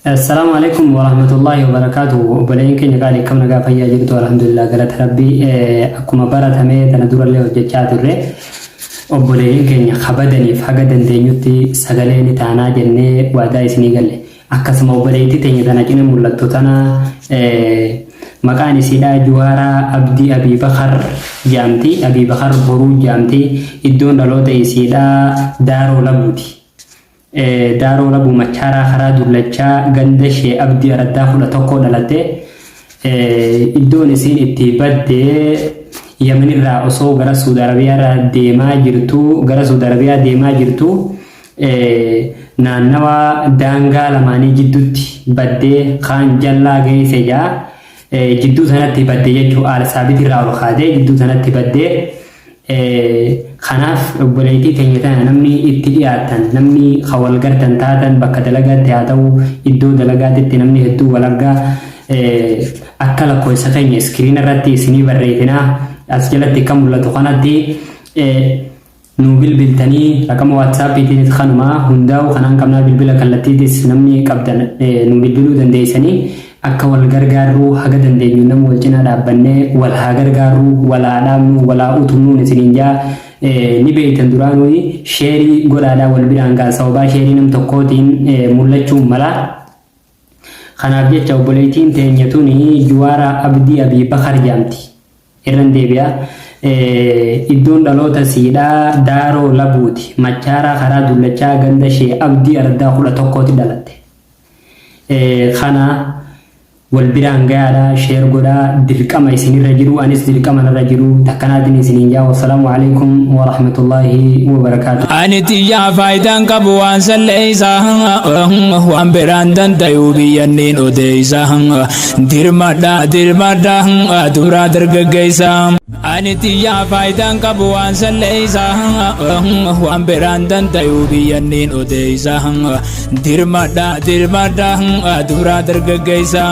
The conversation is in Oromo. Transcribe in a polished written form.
Assalaamu alaikum warahmatullaahi wabarakaatu. Obboleeyyan keenya qaalii, akkam nagaa fayyaa jirtu? Alhamdulillah, galata Rabbii. Akkuma baratamee tana durallee hojjechaa turre, obboleeyyan keenya kabadaniif haga dandeenyutti sagalee ni taanaa jennee waadaa isinii galle. Akkasuma obboleettii teenya tana cina mul'attu tana, maqaan isiidhaa Juwaaraa Abdii Abii Bakar jaamti. Abii Bakar Boruu jaamti. Iddoon dhaloota isiidhaa Daaroo Labuuti. Daaroo Labuu, Machaaraa, karaa Dullachaa, ganda Shee Abdii, araddaa 11 dhalatte. Iddoon isiin itti badde Yamanirraa osoo gara Suudi Arabiyaa deemaa jirtu, gara Suudi Arabiyaa deemaa jirtu, naannawa daangaa lamaanii jidduutti baddee, kaan jallaa geesse jaa, jidduu sanatti badde jechuu, Aal Saabitirraa ol kaatee jidduu sanatti baddee. Kanaaf obboleettii teenya tana namni itti dhiyaattan, namni kan wal gartan taatan, bakka dalagaatti haa ta'u, iddoo dalagaatitti namni hedduu wal argaa, akka lakkoofsa keenya iskiriina irratti isinii barreessinaa as jalatti kan mul'atu kanatti nu bilbiltanii, raqama WhatsAppiitiinis kanuma hundaa'u kanaan qabnaa, bilbila kallattiitis namni qabdan nu bilbiluu dandeessanii, akka wal gargaarruu haga dandeenyu nama wal cinaa dhaabbannee wal haa gargaarruu, wal haa dhaabnu, wal haa utubnuun isiniin jaa. Ni beeytan, duraanuu share godhaadhaa wal biraan gaa, sababaa share nam tokkootiin mul'achuun mala. Kanaaf jecha obboleettiin teenya tuni Juwaara Abdii Abii Bakar jaamti. Irran deebi'a. Iddoon dhaloota siidhaa Daaroo Labuuti. Machaaraa, karaa Dullachaa, ganda Shee Abdii, araddaa 11tti dhalatte. Kana wal biraan gayaadha, share godhaa, dirqama isinirra jiru, anis dirqama narra jiru takkanaatiin isiniin jaa. Wassalaamu alaikum warahmatullaahi wabarakaatu. Ani xiyyaa faayidaan qabu waan salleeysa, waan biraan danda'u biyyanniin odeeysa. Dirmadha, dirmadha, duraa dargaggeeysa. Ani xiyyaa faayidaan qabu waan salleeysa, waan biraan danda'u biyyanniin odeeysa. Dirmadha, dirmadha, duraa dargaggeeysa.